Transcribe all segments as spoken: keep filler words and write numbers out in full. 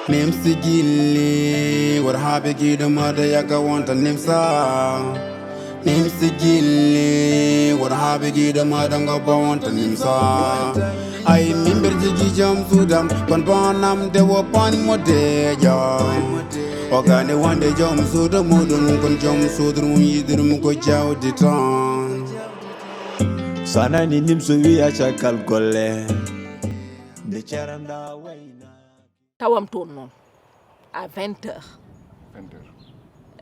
Nimsi gilli, wor habe gido mada yaka wonta nimsa. Nimsi gilli, wor habe gido mada ngo ba wonta nimsa. Ay mimber jigi jam sudam, kon banam de wo pan mo de ja. O gane wande jam sudo mudun, kon jam sudur mun yidur mu ko jawdi tan. Sanani nimso wiya cakal golle. Nde caranda wayna. Tawam toon noon à vingt heures. Vingt heures.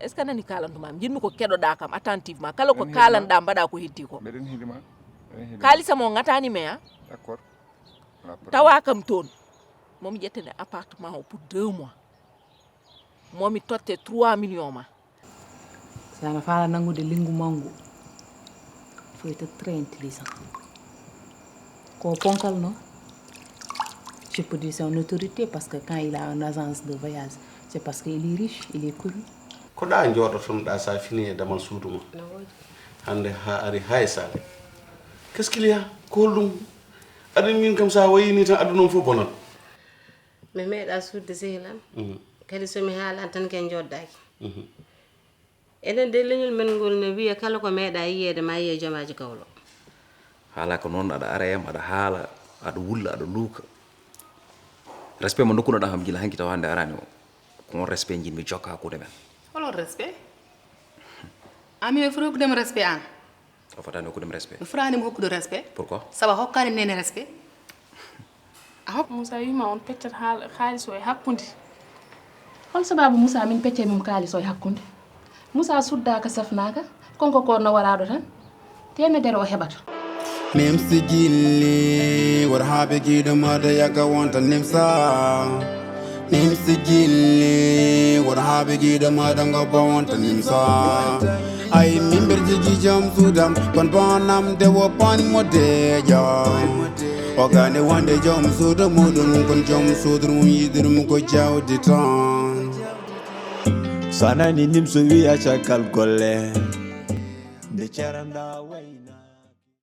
Est ce que a nani kaalantu ma? Njiɗmi ko keɗoɗaa kam attentivement, kala ko Miɗen heɗi ma. Kaalanɗaa mbaɗaa ko heddii ko. Meɗen heɗi ma. Meɗen heɗi ma. Kaalis am o ŋataani me a? D'accord. Wala problème. Tawaa kam toon. Momi ƴettane appartement o pour deux mois. Momi totte trois millions ma. Si aɗa faala nanngude linngu manngu, il faut être très intelligent. Ko ponkal non? Je peux dire c'est une autorité parce que quand il a une agence de voyage, c'est parce qu'il est riche, il est connu. Ko ɗa jooɗotonoɗa sa fini e damal suudu ma? Hande ha ari ha e saare. Qu'est-ce qu'il y a? Ko holɗum? Aɗa min kam sa wayini tan aduna on fof bonat. Mi meeɗa suuɗde sehil am. Kadi so mi haalani tan ken jooɗdaaki. Enen de leñol men ngol ne wiya kala ko meeɗa yiyeede ma yiye jomaaji gawlo. Haala ko noon, aɗa ara yam, aɗa haala, aɗa wulla, aɗa luuka. Respect mo ndokkunoɗa kam gila hanki tawa hannde araani o, ko on respect njiɗmi jokka hakkunde men. Holon respect? An mi foti hokkudema respect an? O fotani hokkudemi respect. Mi fotani mo hokkude respect. Pourquoi? Sabu a hokkani nene respect. A hok- Moussa wima on peccat haal- haalis o e hakkunde. Hol sababu Moussa min peccay mum kaalis o e hakkunde? Moussa suddaka safnaka, konko ko no waraɗo tan. Temedere o heɓata. Nimsi gilli, wor habe gido mada yaka wonta nimsa. Nimsi gilli, wor habe gido mada ngo ba wonta nimsa. Ay mimber jigi jam sudam, kon banam de wo pan mo de ja. O gane wande jam sudo mudun, kon jam sudur mun yidur mu ko jawdi tan. Sanani nimso wiya cakal golle. Nde caranda wayna.